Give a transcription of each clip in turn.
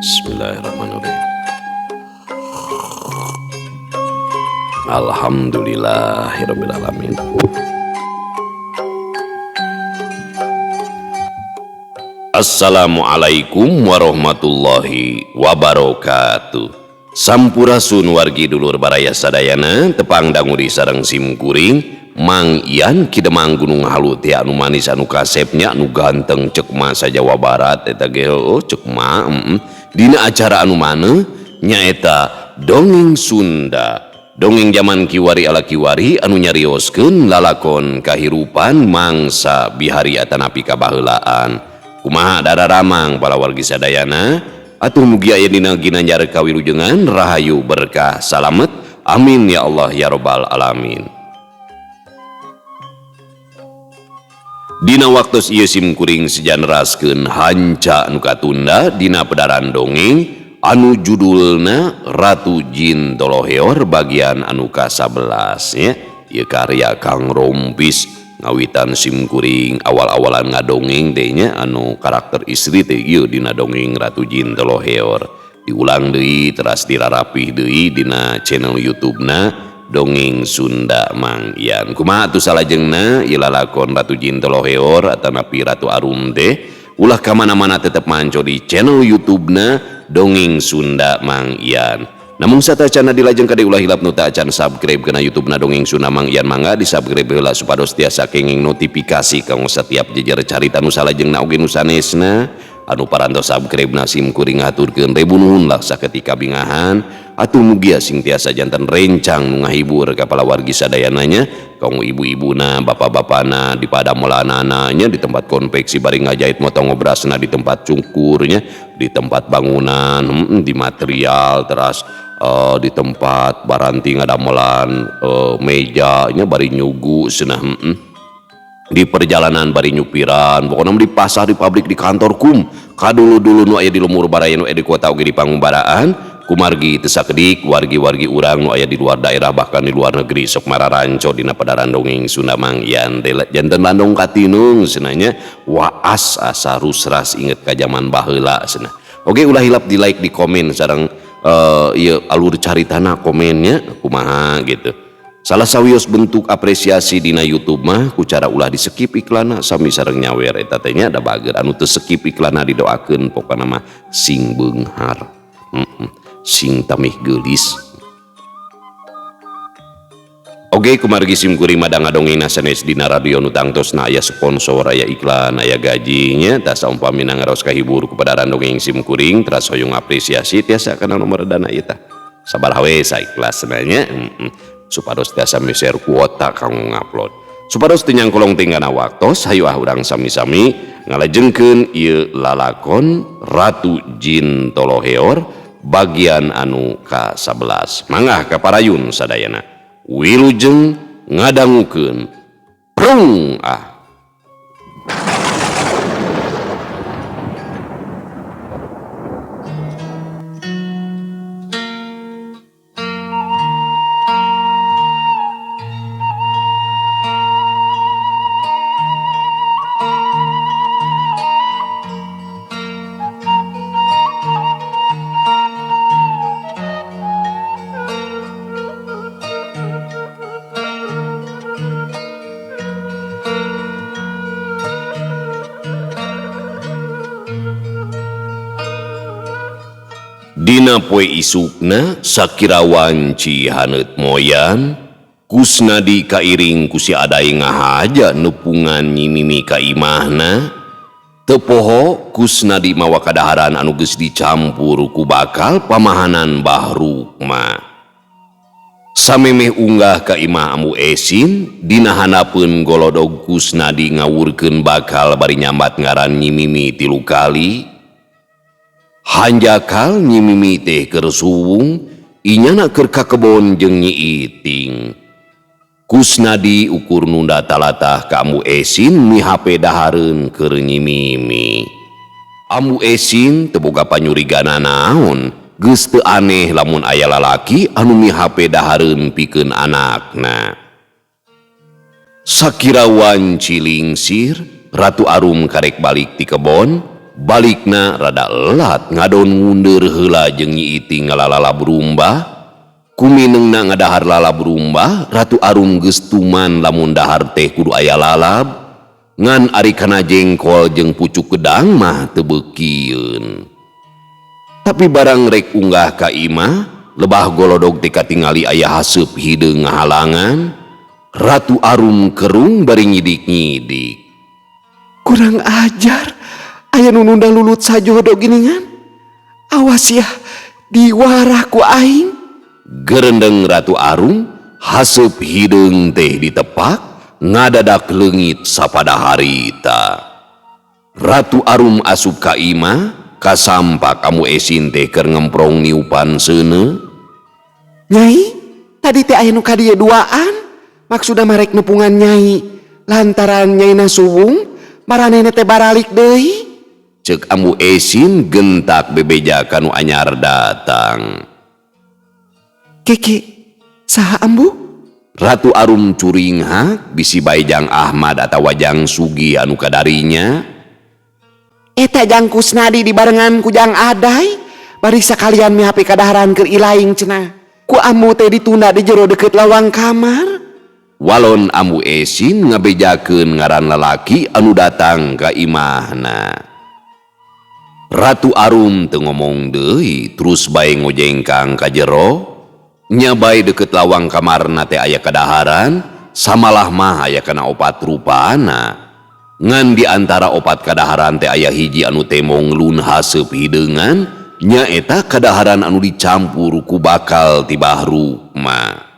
Bismillahirrahmanirrahim. Alhamdulillahirabbil alamin. Assalamualaikum warahmatullahi wabarakatuh. Sampurasun wargi dulur baraya sadayana tepang danguri sareng sim kuring Mang Ian Ki Demang Gunung Halu teh anu manis anu kasepnya anu ganteng cek masa Jawa Barat eta ge heueuh cek ma Dina acara anu mana nyaeta dongeng Sunda. Dongeng zaman kiwari ala kiwari anu nyarioskeun lalakon kahirupan mangsa bihari atanapi kabaheulaan. Kumaha dararamang para wargi sadayana atuh mugi aya dina ginanjar kawilujengan rahayu berkah salamet amin ya Allah ya robbal alamin. Dina waktos ieu sim kuring sejanraskeun hanca nu katunda dina pedaran dongeng anu judulna Ratu Jin Toloheor bagian anu ka-11 nya. Ieu karya Kang Rompis ngawitan sim kuring awal-awalan ngadongeng teh nya anu karakter istri teh ieu dina dongeng Ratu Jin Toloheor diulang deui teras dirarapih deui dina channel YouTube-na Dongeng Sunda Mang Ian. Kumaha atuh salajengna ieu lalakon Ratu Jin Toloheor atanapi Ratu Arum teh ulah ka mana-mana tetep manco di channel YouTube-na Dongeng Sunda Mang Ian. Namun satacana dilajeng kade ulah hilap nu teu acan subscribe kana YouTube-na Dongeng Sunda Mang Ian mangga di subscribe heula supados tiasa kenging notifikasi kanggo setiap jejer carita nu salajengna oge nu sanesna. Anu parantos subscribe na sim kuring ngaturkeun ribu nuhun lah saketika bingahan atuh mugia sing tiasa janten rencang nu ngahibur ka palawargi sadayananya kanggo ibu-ibuna bapak-bapana di padamelanana nya di tempat konveksi bari ngajahit motong obrasna di tempat cungkurnya di tempat bangunan di material teras di tempat baranti ngadamelan meja nya bari nyugu cenah di perjalanan bari nyupiran pokokna di pasar di pabrik di kantor kum kadulu-dulu nu aya di lembur baraya nu aya di kota oge di pangumbaraan kumargi teu sakedik wargi-wargi urang nu aya di luar daerah bahkan di luar negeri sok mararanco dina padaran dongeng Sunda Mang Ian teh janten landong katinung cenah nya waas asa rusras inget ka jaman baheula cenah. Oke ulah hilap di like di komen sareng ieu alur caritana komennya kumaha gitu. Salah sawios bentuk apresiasi dina YouTube mah ku cara ulah di skip iklanna sami sareng nyawer eta teh nya da bager anu teu skip iklanna didoakeun pokona mah sing beunghar. Sing tamih geulis. Oke kumargi sim kuring mah ngadongengna sanes dina radio nu tangtosna aya sponsor aya iklan aya gajinya tah saumpamina ngaraos kahibur ku padaran dongeng sim kuring teras hoyong apresiasi tiasa kana nomor dana ieu tah. Sabaraha we saikhlasna nya. Supados tiasa meser kuota kanggo ngupload. Supados teu nyangkolong tinggana waktos hayu ah urang sami-sami ngalajengkeun ieu lalakon Ratu Jin Toloheor bagian anu ka-11. Mangga ka parayun sadayana. Wilujeng ngadangukeun. Prung ah. Dina poe isukna sakira wanci haneut moyan Kusnadi kairing ku si Adai ngahaja nepungan Nyi Mimi ka imahna. Teu poho Kusnadi mawa kadaharan anu geus dicampur ku bakal pamahanan Bah Rukma. Samemeh unggah ka imah Ambu Esin dina handapeun golodog Kusnadi ngawurkeun bakal bari nyambat ngaran Nyi Mimi 3 kali. Hanjakal Nyi Mimi teh keur suwung inyana keur ka kebon jeung Nyi Iting. Kusnadi ukur nunda talatah ka Ambu Esin mihape dahareun keur Nyi Mimi. Ambu Esin teu boga panyurigana naon, geus teu aneh lamun aya lalaki anu mihape dahareun pikeun anakna. Sakira wanci lingsir, Ratu Arum karek balik ti kebon. Balikna rada elat ngadon ngundur heula jeung Nyi Iting ngalalala berumbah. Kuminengna ngadahar lalab rumbah, Ratu Arum geus tuman lamun dahar teh kudu aya lalab. Ngan ari kana jengkol jeung pucuk gedang mah teu beukieun. Tapi barang rek unggah ka imah, lebah golodog teh katingali aya haseup hideung ngahalangan. Ratu Arum kerung bari nyidik-nyidik. Kurang ajar, aya nu nunda lulut sajodo geuningan. Awas ya, diwarah ku aing. Gerendeng Ratu Arum, haseup hideung teh ditepak, ngadadak leungit sapada harita. Ratu Arum asup ka imah, kasampak Ambu Esin teh keur ngemprong niupan seuneu. Nyai, tadi teh aya nu ka dieu duaan. Maksudna mah rek nepungan nyai. Lantaran nyaina suwung, maranehna teh baralik deui. Ceuk Ambu Esin gentak bebeja ka nu anyar datang. Kiki, saha Ambu? Ratu Arum curinghak bisi bae Jang Ahmad atawa Jang Sugi anu kadarinya. Eta Jang Kusnadi dibarengan ku Jang Adai, bari sakalian mihape kadaharan keur ilaing cenah. Ku Ambu teh ditunda di jero deukeut lawang kamar. Walon Ambu Esin ngabejakeun ngaran lalaki anu datang ka imahna. Ratu Arum teu ngomong deui, terus bae ngojengkang ka jero. Nya bae deukeut lawang kamarna teh aya kadaharan, samalah mah aya kana opat rupana. Ngan di antara opat kadaharan teh aya hiji anu temong lun haseup hideungan, nyaeta kadaharan anu dicampur ku bakal ti Bahrukma.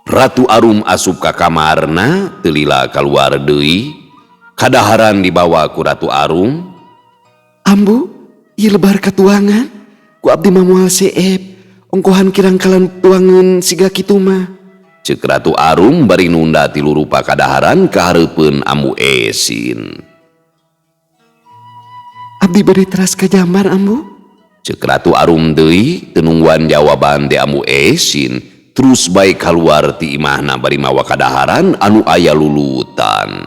Ratu Arum asup ka kamarna, teu lila kaluar deui. Kadaharan dibawa ku Ratu Arum. Ambu, ieu lebar katuangan, ku abdi mah moal seep, ongkohan kirang kalan tuangan siga kitu mah. Ceuk Ratu Arum bari nunda tilu rupa kadaharan ka hareupeun Ambu Esin. Abdi bade teras ka jambar, Ambu. Ceuk Ratu Arum deui, teu nungguan jawaban ti Ambu Esin. Terus bae kaluar ti imahna bari mawa kadaharan anu aya lulutan.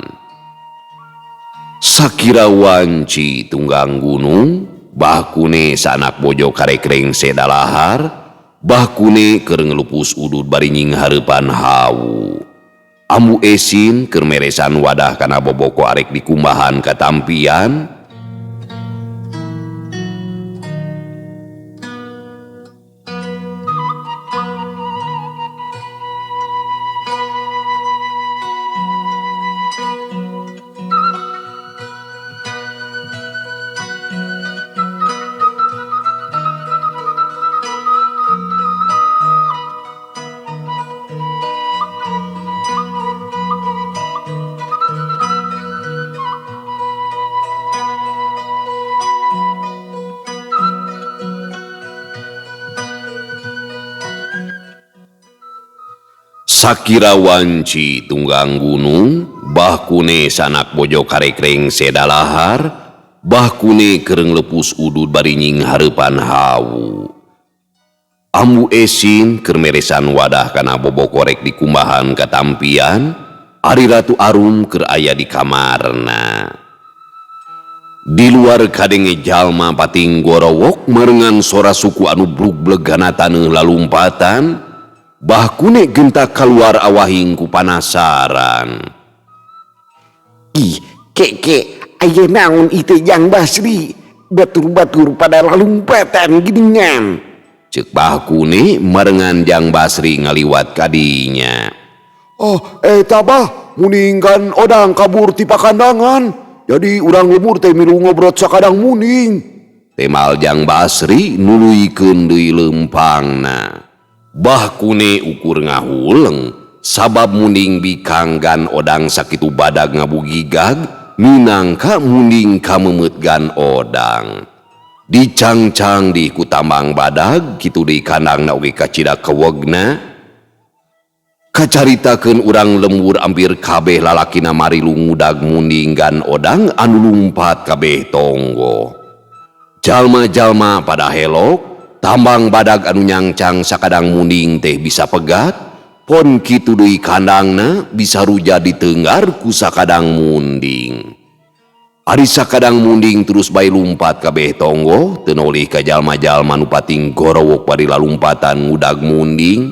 Sakira wanci tunggang gunung, Bahkune sanak bojo karek rengse dalahar, Bahkune keur ngelupus udud bari nyinghareupan hawu. Ambu Esin keur meresan wadah kana boboko arek dikumbahan katampian. Sakira wanci tunggang gunung, Bahkune sanak bojo karek rengse dalahar, Bahkune keur nglepus udud bari nyinghareupan hawu. Ambu Esin keur meresan wadah kana boboko rek dikumbahan katampian, ari Ratu Arum keur aya di kamarna. Di luar kadenge jalma pating gorowok marengan sora suku anu bruglegana taneuh lalumpatan. Bahkune gentak kaluar awahing ku panasaran. Ih, keke, aya naon itu Jang Basri? Batur-batur pada lalumpatan geuningan. Ceuk Bahkune marengan Jang Basri ngaliwat kadinya. Oh, eta bah, muninggan odang kabur ti pakandangan. Jadi urang lembur teh milu ngobrot sakadang muning. Temal Jang Basri nuluykeun deui leumpangna. Bahkune ukur ngahuleng sabab munding bikang gan odang sakitu badag ngabugigag minangka munding kamemeut gan odang. Dicangcang di ku tambang badag kitu deui kandangna oge kacida kewegna. Kacaritakeun urang lembur ampir kabeh lalakina marilu ngudag munding gan odang anu lumpat kabeh tonggo. Jalma-jalma pada helok, tambang badag anu nyangcang sakadang munding teh bisa pegat, pon kitu deui kandangna bisa ruja ditenggar ku sakadang munding. Ari sakadang munding terus bae lumpat kabeh tonggoh teu nolih ka jalma-jalma nu pating gorowok bari lalumpatan ngudag munding.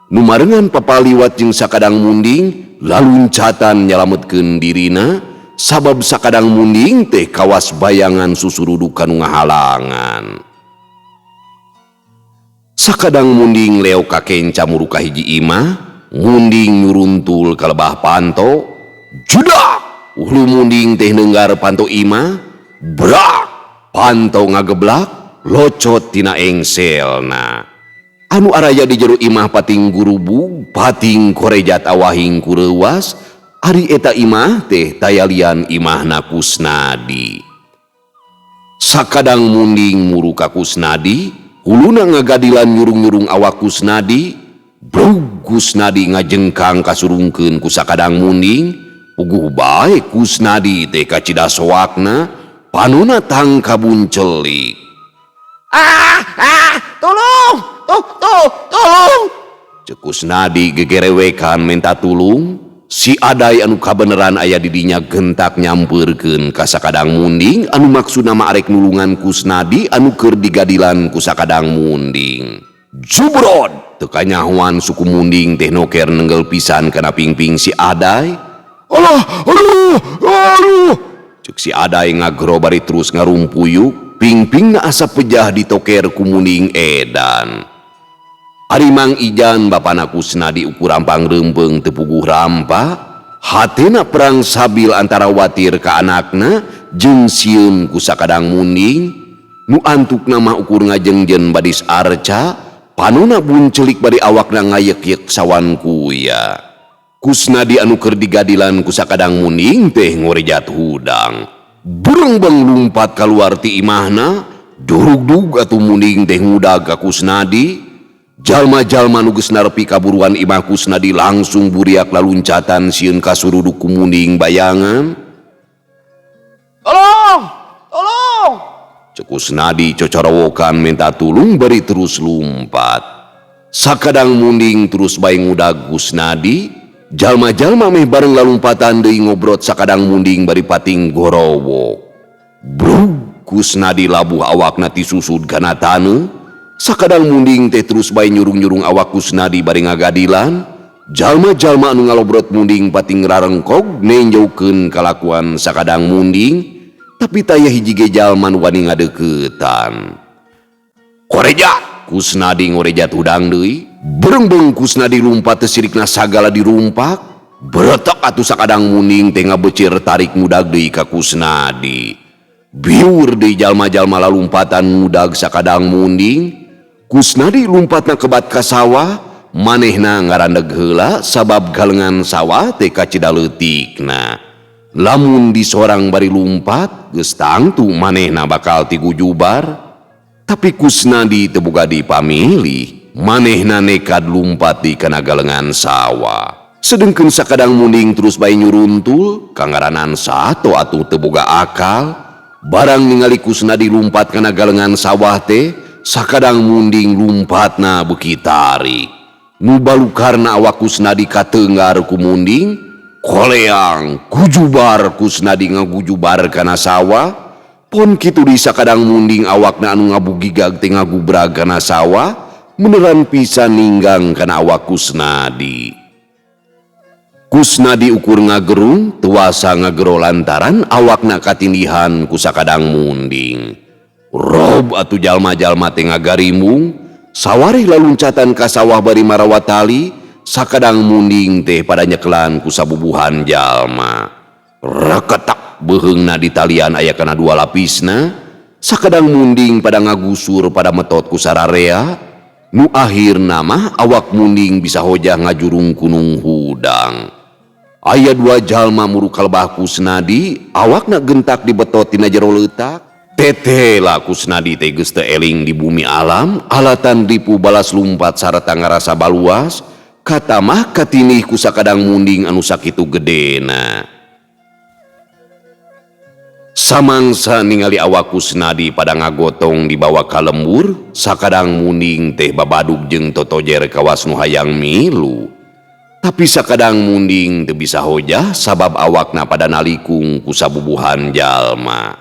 Nu marengan papaliwat jeung sakadang munding laluncatan nyalametkeun dirina sabab sakadang munding teh kawas bayangan susuruduk kanu ngahalangan. Sakadang munding leo ka kenca muru ka hiji imah, munding nyuruntul ka lebah panto, judak! Ulu munding teh neunggar panto imah, brak! Panto ngageblak, locot tina engselna. Anu araya di jero imah pating gurubug, pating korejat awahing kureuwas, ari eta imah teh tayalian imahna Kusnadi. Sakadang munding muru ka Kusnadi, huluna ngagadilan nyurung-nyurung awak Kusnadi, brug Kusnadi ngajengkang kasurungkeun ku sakadang munding, puguh bae Kusnadi teh kacida soakna, panona tangkabuncelik. Ah, ah, tolong, tuh, tuh, tolong. Ceuk Kusnadi gegerewekan minta tulung, si Adai anu kabeneran aya di dinya gentak nyampeurkeun ka sakadang munding anu maksudna mah arek nulungan Kusnadi anu keur digadilan ku sakadang munding. Jubrod, teu kanyahoan suku munding teh noker nenggel pisan kana pingping si Adai. Alah, aduh, aduh. Ceuk si Adai ngagro bari terus ngarumpuyuk, pingpingna asa pejah ditoker ku munding edan. Ari Mang Ijan bapana Kusnadi ukur rampang reumpeung teu puguh rampa, hatena perang sabil antara watir ka anakna jeung sieun ku sakadang munding, nu antukna mah ukur ngajengjen badis arca, panona buncelik bari awakna ngayek-yek sawan kuya. Kusnadi anu keur digadilan ku sakadang munding teh ngorejat hudang. Berengbeng lumpat kaluar ti imahna, durugdug atuh munding teh ngudag ka Kusnadi. Jalma-jalma nu geus narepi kaburuan imah Kusnadi langsung buriak laluncatan sieun kasuruduk ku munding bayangan. Tolong, tolong. Ceuk Kusnadi cocorowokan minta tulung bari terus lumpat. Sakadang munding terus bae ngudag Kusnadi. Jalma-jalma meh bareng lalumpatan deui ngobrot sakadang munding bari pating gorowok. Brug Kusnadi labuh awakna tisusud kana taneuh. Sakadang munding teh terus bae nyurung-nyurung awak Kusnadi bari ngagadilan. Jalma-jalma anu ngalobrot munding pating rarengkog nenjaukeun kalakuan sakadang munding, tapi taya hiji ge jalma nu wani ngadeuketan. Korejat! Kusnadi ngorejat hudang deui. Berengbeng Kusnadi lumpat teh sirikna sagala dirumpak. Beretek atuh sakadang munding teh ngabeucir tarik ngudag deui ka Kusnadi. Biur deui jalma-jalma lalumpatan ngudag sakadang munding. Kusnadi lumpatna kebat ka sawah, manehna ngarandeg heula sabab galengan sawah teh kacida leutikna. Lamun disorang bari lumpat, geus tangtu manehna bakal tigujubar. Tapi Kusnadi teu boga dipamilih, manehna nekad lumpat di kana galengan sawah. Sedengkeun sakadang munding terus bae nyuruntul, kangaranan sato atuh teu boga akal. Barang ningali Kusnadi lumpat kana galengan sawah teh, sakadang munding lumpatna beuki tarik. Nu balukarna awak Kusnadi kateunggar ku munding, koleang gujubar Kusnadi ngagujubar kana sawah. Pon kitu di sakadang munding awakna anu ngabugigag teh ngagubrag kana sawah, meneran pisan ninggang kana awak Kusnadi. Kusnadi ukur ngagerung, tuasa ngagero lantaran awakna katindihan ku sakadang munding. Rob atuh jalma-jalma teh ngagarimbung, sawareh laluncatan ka sawah bari marawa tali, sakadang munding teh pada nyekelan ku sabubuhan jalma. Reketak beuheungna di talian aya kana dua lapisna, sakadang munding pada ngagusur pada metot ku sararea, nu akhirna mah awak munding bisa hojah ngajurung kunung hudang. Aya dua jalma muru kalebah Kusnadi, awakna gentak dibetot tina jero leutak. Tetela Kusnadi teh geus teu eling di bumi alam, alatan ripu balas lumpat sarta ngarasa baluas, katamah katinih ku sakadang munding anu sakitu gedena. Samangsa ningali awak Kusnadi pada ngagotong dibawa ka lembur, sakadang munding teh babadug jeung totojer kawas nu hayang milu. Tapi sakadang munding teu bisa hojah sabab awakna pada nalikung ku sabubuhan jalma.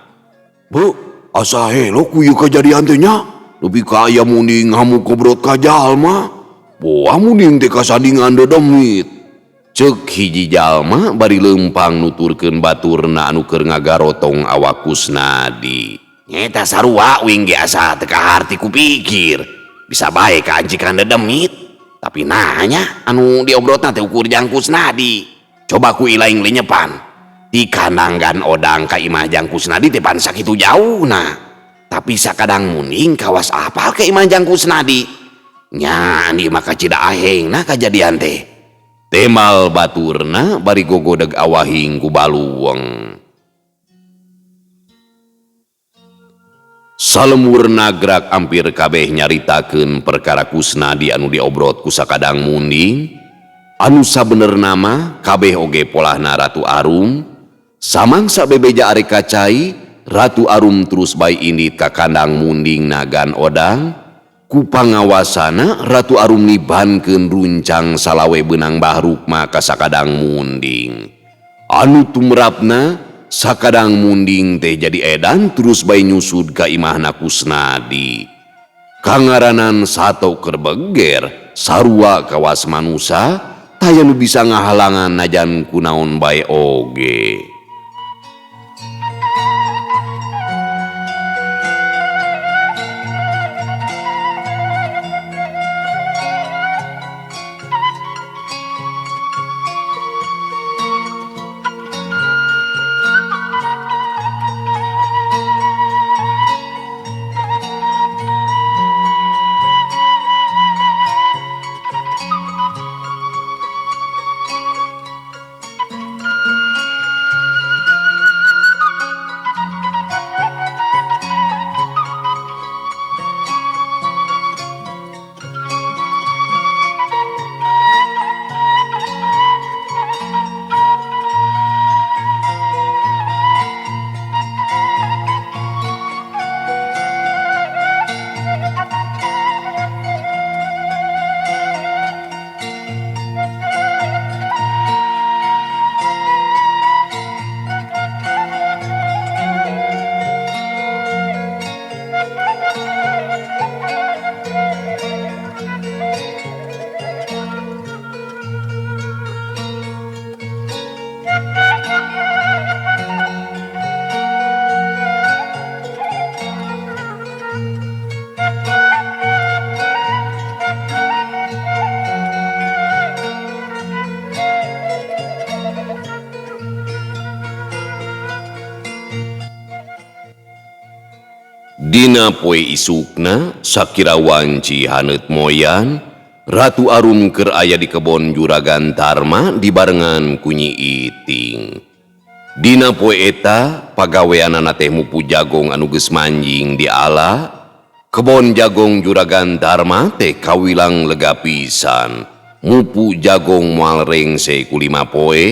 Bu, asa helo ku ieu kajadian teh nya. Nepi ka aya munding ngamuk ngobrot ka jalma. Boah munding teh kasandingan dedemit. Ceuk hiji jalma bari leumpang nuturkeun baturna anu keur ngagarotong awak Kusnadi. Nyeta sarua uing ge asa teu kaharti ku pikir. Bisa bae kaancikan dedemit. Tapi nanya anu diobrotna teh ukur Jang Kusnadi. Coba ku ilaing lenyepan. Di kandang odang ka imah Jang Kusnadi teh pan sakitu jauhna. Tapi sakadang munding kawas apal ke imah Jang Kusnadi. Nya di mah kacida ahengna kajadian teh. Temal baturna bari gogodeg awahing ku baluweng. Salemur nagrak ampir kabeh nyaritakeun perkara Kusnadi anu diobrot ku sakadang munding. Anu sabenerna mah kabeh oge polahna Ratu Arum. Samangsa bebeja arek ka cai, Ratu Arum terus bae indit ka kandang munding nagan odang. Ku pangawasana Ratu Arum nibankeun runcang salawe beunang Bah Rukma ka sakadang munding. Anu tumrapna sakadang munding teh jadi edan terus bae nyusud ka imahna Kusnadi. Kangaranan sato keur beger, sarua kawas manusa, taya nu bisa ngahalangan najan kunaon bae oge. Dina poe isukna sakira wanci haneut moyan, Ratu Arum keur aya di kebon Juragan Tarma dibarengan ku Nyi Iting. Dina poe eta pagaweanana teh mupu jagong anu geus manjing di ala. Kebon jagong Juragan Tarma teh kawilang lega pisan. Mupu jagong moal rengse ku 5 poe.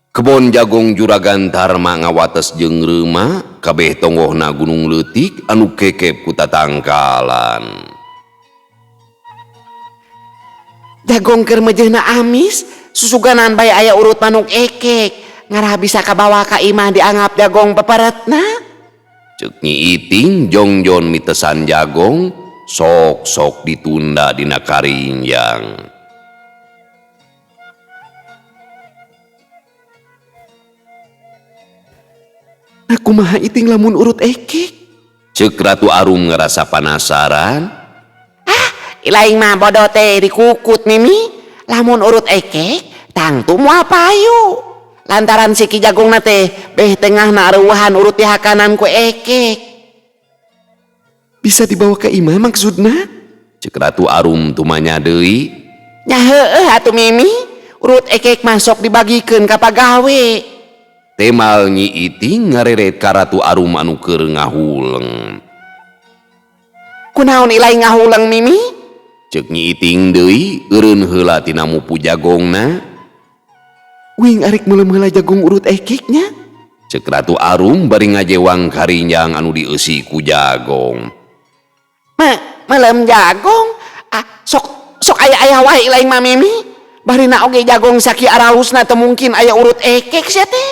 Kebon jagong Juragan Tarma ngawates jeung reuma, kabeh tonggohna gunung leutik anu kekep ku tatangkalan. Jagong keur meujeuhna amis, susuganan bae aya urut manuk ekek, ngarah bisa kabawa ka imah dianggap jagong peperetna. Ceuk Nyi Iting jongjon mitesan jagong, sok-sok ditunda dina karinjang. Aku maha iting lamun urut ekek. Ceuk Ratu Arum ngerasa penasaran. Ah, ilaing mah bodoh teh dikukut mimi. Lamun urut ekek, tangtu moal payu. Lantaran siki jagongna teh beh tengahna areuhan urut dihakanan ku ekek. Bisa dibawa ke imah maksudna? Ceuk Ratu Arum tumanya deui. Nya heueuh atuh mimi. Urut ekek mah sok dibagikeun ka pagawe. Temal Nyi Iting ngareret ka Ratu Arum anu keur ngahuleng. Kunaon ilaing ngahuleng mimi? Ceuk Nyi Iting deui eureun heula tina mupu jagongna. Uing arek meuleum heula jagung urut ekeknya. Ceuk Ratu Arum bari ngajewang karinjang anu dieusi ku jagong. Meuleum jagong? Ah, sok aya-aya wae ilaing mah mimi. Barina oge jagong saki aralusna teu mungkin aya urut ekek sia teh.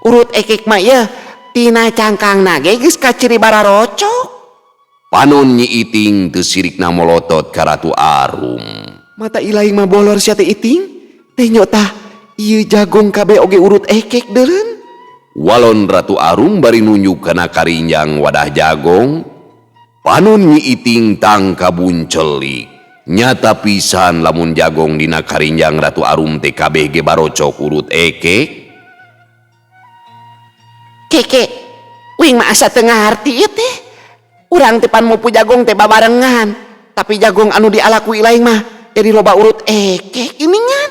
Urut ekek mah ieu tina cangkangna ge geus kaciri bararocok. Panon Nyi Iting teu sirikna molotot ka Ratu Arum. Mata ilaing mah bolor sia teh Iting. Teh nyo tah ieu jagong kabeh oge urut ekek deureun. Walon Ratu Arum bari nunjuk kana karinjang wadah jagong. Panon Nyi Iting tang kabuncelik. Nyata pisan lamun jagong dina karinjang Ratu Arum teh kabeh ge barocok urut ekek. Keke, uing mah asa teu ngarti ieu teh. Urang teh pan mupu jagong teh babarengan, tapi jagong anu diala ku ilaing mah jadi loba urut ekek geuningan.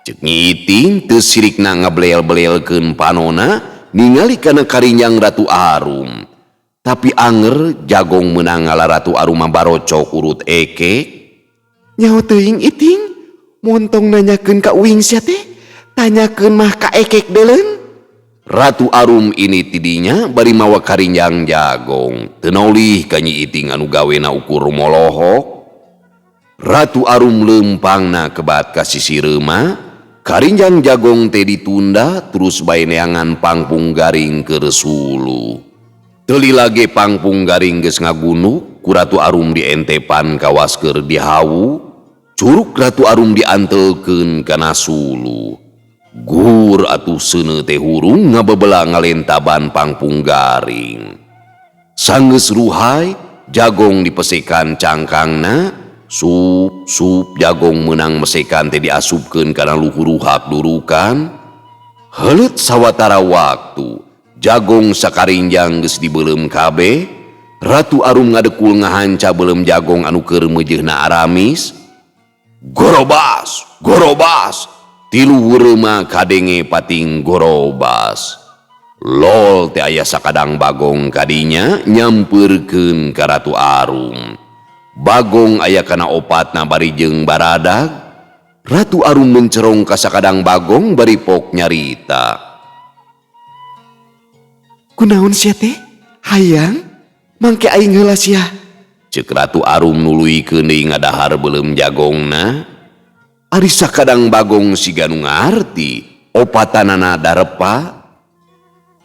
Ceuk Nyi Iting teu sirikna ngablel-blelkeun panona ningali kana karinjang Ratu Arum. Tapi anger jagong meunang ngala Ratu Arum mah barocok urut ekek. Nyaho teuing Iting, montong nanyakeun ka uing sia teh, tanyakeun mah ka ekek deuleun. Ratu Arum ini tidinya bari mawa karinjang jagong, teu nolih ka Nyi Iting anu gawena ukur molohok. Ratu Arum leumpangna kebat ka sisi reuma, karinjang jagong teh ditunda terus bae neangan pangpung garing keur suluh. Teu lila ge pangpung garing geus ngagunuk, ku Ratu Arum dientepan kawas keur dihawu, curuk Ratu Arum diantelkeun kana suluh. Gur atuh seuneu teh hurung ngabebela ngalentaban pangpung garing. Sanggeus ruhai, jagong dipesekan cangkangna, sup sup jagong meunang mesekan teh diasupkeun kana luhur ruhak durukan. Heuleut sawatara waktu, jagong sakarinjang geus dibeuleum kabeh. Ratu Arum ngadekul ngahanca beuleum jagong anu keur meujeuhna aramis. Gorobas, gorobas, tilu heureuma kadenge pating gorobas. Lol teh aya sakadang bagong kadinya nyampeurkeun ka Ratu Arum. Bagong aya kana opatna bari jeung baradag. Ratu Arum mencerong ka sakadang bagong bari pok nyarita. Kunaon sia teh? Hayang mangke aing heula sia. Ceuk Ratu Arum nuluykeun deui ngadahar beuleum jagongna. Ari sakadang bagong siga nu ngarti, opatanana darepa.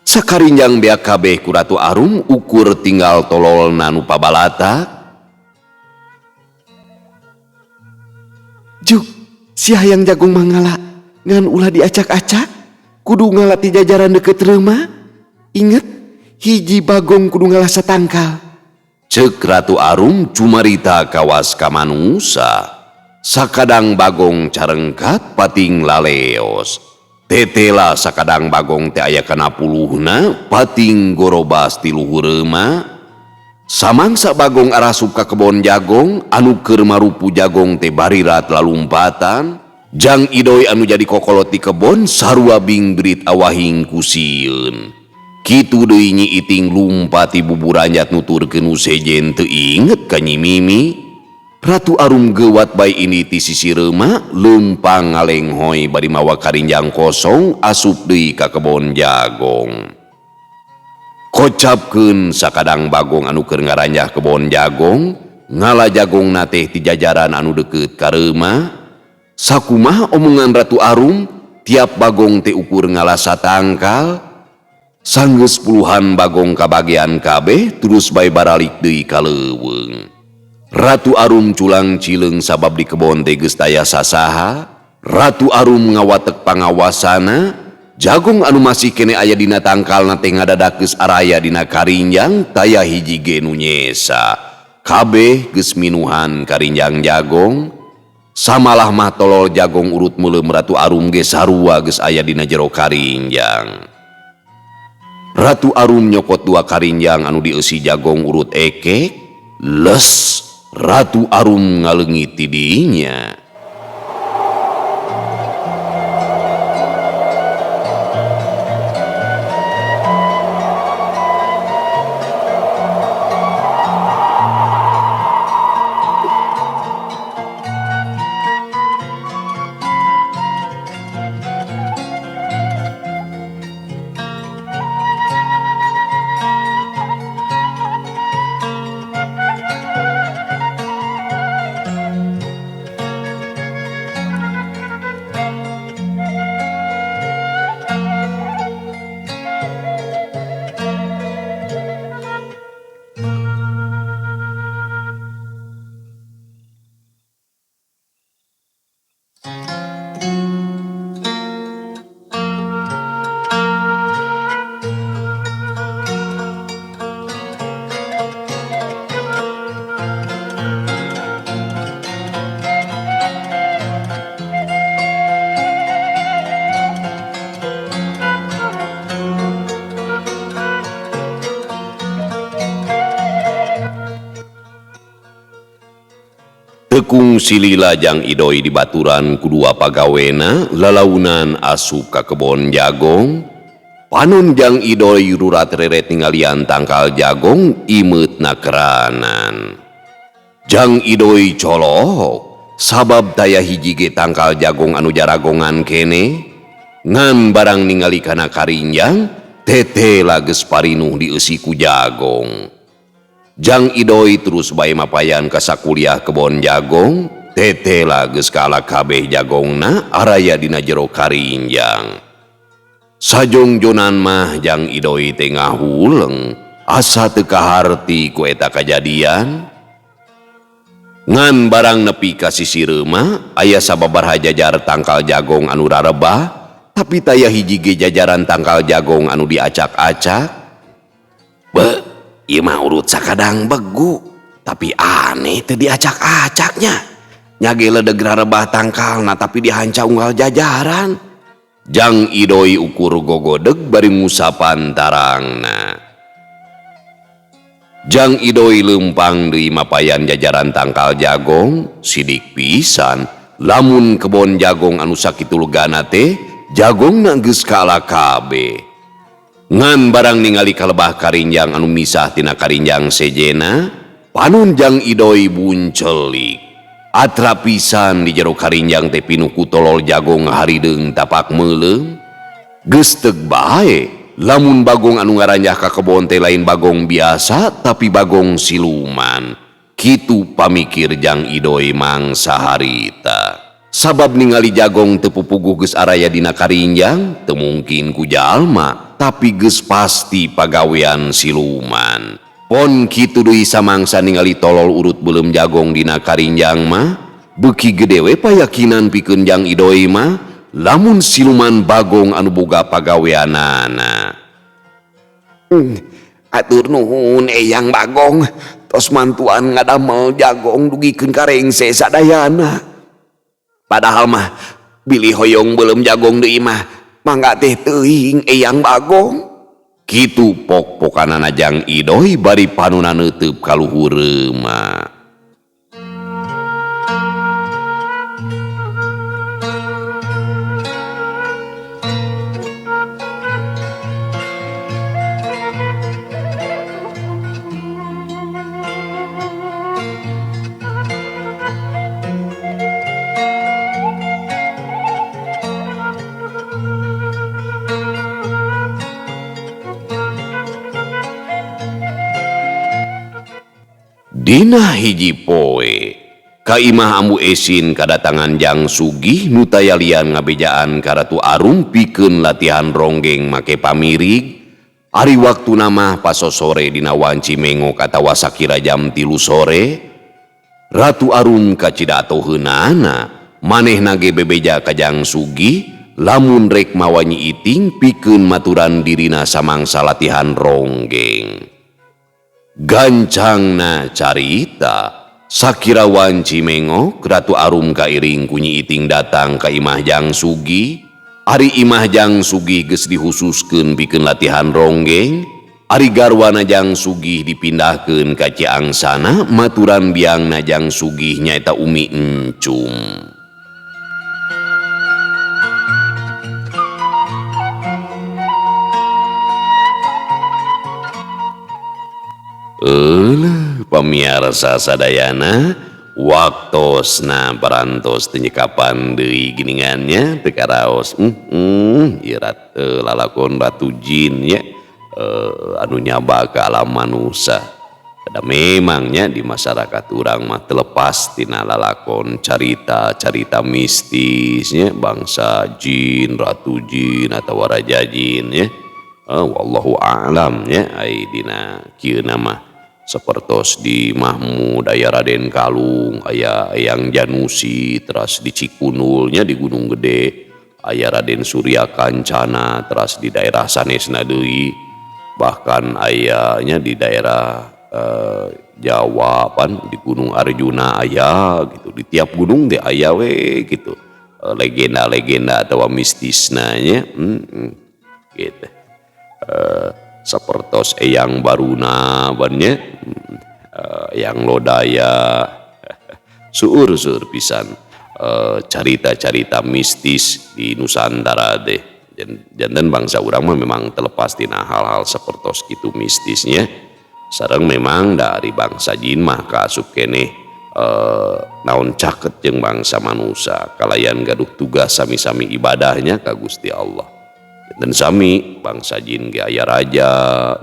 Sakarinjang beak kabeh ku Ratu Arum ukur tinggal tololna nu pabalatak. Juk, si hayang jagung mangala ngan ulah diacak-acak, kudu ngala ti jajaran deket reuma. Inget, hiji bagong kudu ngala satangkal. Ceuk Ratu Arum cumarita kawas ka manusa. Sakadang bagong carengkat pating laleos. Tetela sakadang bagong teh aya kana puluhna pating gorobas ti luhur reuma. Samangsa bagong arasup ka kebon jagong anu keur marupu jagong teh barirat lalumpatan. Jang Idoy anu jadi kokolot di kebon sarua bingbrit awahing ku sieun. Kitu deui Nyi Iting lumpat ti buburanjat nuturkeun nu sejen teu inget ka Nyi Mimi. Ratu Arum gewat bae ini ti sisi reuma leumpang ngalenghoy bari mawa karinjang kosong asup deui ka kebon jagong. Kocapkeun sakadang bagong anu keur ngaranjah kebon jagong, ngala jagongna teh ti jajaran anu deukeut ka reuma. Sakumaha omongan Ratu Arum, tiap bagong teh ukur ngala satangkal. Sanggeus puluhan bagong kabagean kabeh terus bae baralik deui ka leuweung. Ratu Arum culang cileung sabab di kebon teh geus taya sasaha. Ratu Arum ngawatek pangawasana, jagung anu masih kene aya dina tangkalna teh ngadadak geus araya dina karinjang taya hiji ge nu nyesa. Kabeh geus minuhan karinjang jagong. Samalah mah tolol jagong urut meuleum Ratu Arum ge sarua geus aya dina jero karinjang. Ratu Arum nyokot dua karinjang anu dieusi jagong urut ekek. Les Ratu Arum ngaleungit ti dinya. Teu kungsi lila Jang Idoi dibaturan ku dua pagawena lalaunan asup ka kebon jagong. Panon Jang Idoi rurat reret ningalian tangkal jagong imeutna keranan. Jang Idoi colohok sabab taya hiji ge tangkal jagong anu jaragongan kene. Ngan barang ningali kana karinjang tetela geus parinuh dieusi ku jagong. Jang Idoi terus bae mapayan ka sakuliah kebon jagong, tetela geus kaala kabeh jagongna araya dina jero karinjang. Sajongjonan mah Jang Idoi teh ngahuleng, asa teu kaharti ku eta kajadian. Ngan barang nepi ka sisi reumah aya sababaraha jajar tangkal jagong anu rarebah, tapi taya hiji ge jajaran tangkal jagong anu diacak-acak. Be, ieu mah urut sakadang begu, tapi aneh teu diacak-acaknya. Nya ge ledeg rarebah tangkalna tapi dihanca unggal jajaran. Jang Idoi ukur gogodeg bari ngusapan tarangna. Jang Idoi leumpang deui mapayan jajaran tangkal jagong, sidik pisan lamun kebon jagong anu sakitu legana teh jagongna geus kaala kabeh. Ngan barang ningali kalebah karinjang anu misah tina karinjang sejena, panon Jang Idoi buncelik. Atra pisan di jero karinjang teh pinuh ku tolol jagong harideung tapak meuleum. Geus teuk bae lamun bagong anu ngaranjah ka kebon teh lain bagong biasa tapi bagong siluman. Kitu pamikir Jang Idoi mangsa harita. Sabab ningali jagong teu pupuguh geus araya dina karinjang, teu mungkin ku jalma, tapi geus pasti pagawean siluman. Pon kitu deui samangsa ningali tolol urut beuleum jagong dina karinjang mah, beuki gede we payakinan pikeun Jang Idoi mah lamun siluman bagong anu boga pagaweanana. Atur nuhun Eyang Bagong, tos mantuan ngadamel jagong dugikeun ka rengse sadayana. Padahal mah bilih hoyong beuleum jagong deui mah mangga teh teuing Eyang Bagong. Kitu pok-pokanana Jang Idoi bari panuna neuteub ka luhur reumah. Dina hiji poe, ka imah Ambu Esin kadatangan Jang Sugih nu tayalian ngabejaan ka Ratu Arum pikeun latihan ronggeng make pamirig. Ari waktuna mah pasosore dina wanci mengok atawa sakira jam 3 sore. Ratu Arum kacida atoheunana, manehna ge bebeja ka Jang Sugih lamun rek mawa Nyi Iting pikeun maturan dirina samangsa latihan ronggeng. Gancangna carita, sakira wanci mengok Ratu Arum kairing ku Nyi Iting datang ka imah Jang Sugih. Ari imah Jang Sugih geus dihususkeun pikeun latihan ronggeng. Ari garwana Jang Sugih dipindahkeun ka Ciangsana maturan biangna Jang Sugih nyaeta Umi Encum. Euleuh pamiarsa sadayana, waktosna parantos teu nyekapan deui giningannya teu karaos. Ieu lalakon Ratu Jin nya, anu nyaba ka alam manusa. Ada memangnya di masyarakat urang mah terlepas tina lalakon carita-carita mistisnya bangsa jin, ratu jin atawa raja jin nya. Wallahu a'lam nya ai dina kieu mah. Sapertos di Mahmud aya Raden Kalung, aya Eyang Janusi, teras di Cikunulnya di Gunung Gede aya Raden Surya Kancana, teras di daerah sanesna deui, bahkan ayanya di daerah Jawa pan di Gunung Arjuna aya gitu, di tiap gunung teh aya we gitu legenda-legenda atau mistisna nya, gitu. Sapertos Eyang Baruna bannya, Eyang Lodaya. Seueur-seueur pisan carita-carita mistis di Nusantara teh. Janten bangsa urang mah memang terlepas tina hal-hal sapertos kitu mistisnya. Sareng memang dari bangsa jin mah kaasup keneh naon caket jeung bangsa manusia kalayan gaduh tugas sami-sami ibadahnya ka Gusti Allah. Dan sami bangsa jin ge aya raja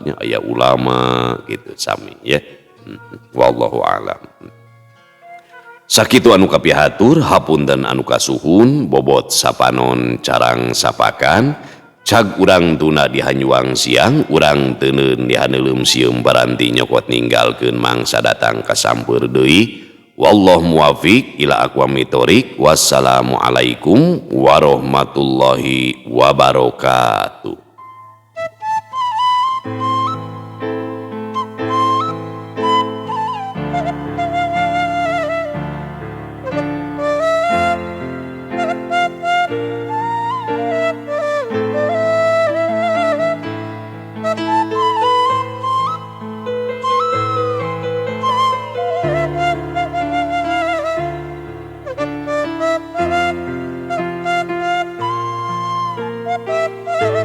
nya, aya ulama gitu sami ya. Wallahu alam. Sakitu anu kapihatur, hapunten anu kasuhun, bobot sapanon carang sapakan, cag urang tuna dihanjuang siang, urang teuneun dihaneuleum sieum paranti nyokot ninggalkeun mangsa datang kasampeur deui. Wallahu muwafiq ila aqwamit thoriq. Wassalamualaikum warahmatullahi wabarakatuh. Thank you.